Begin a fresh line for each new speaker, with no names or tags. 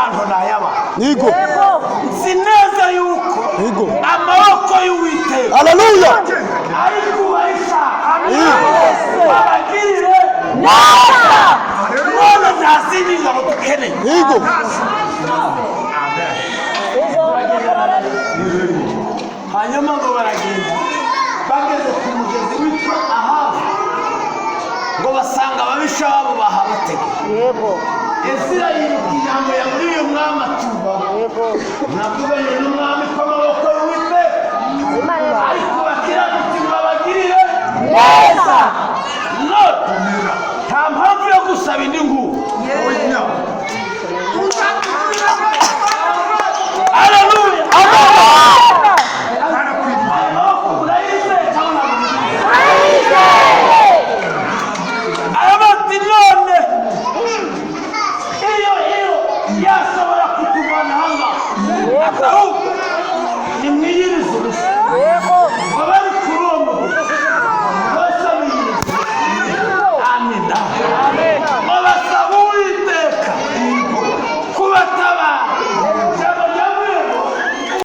Y'abantu ni ay'abantu. Nzi neza yuko amaboko y'Uwiteka
Haleluya.
ari kubayishaka babagirire
Neza.
None nta zindi ngabo dukeneye. Hanyuma ngo baragenda, bageze ku mugezi witwa Ahava, ngo basanga ababisha babo bahabategeye. Ezira yibuka ijambo yabwiye umwami, atuba navuganye n'umwami ko amaboko y'Uwiteka
Imana
ariko bakiranutsi ngo babagirire
neza.
None nta mpamvu yo gusaba indi nguru. Haleluya! Aya maboko murayizeye cyangwa ntabwo muyizeye? Arabati none iyo yashobora kutuvana ahangaha, ahubwo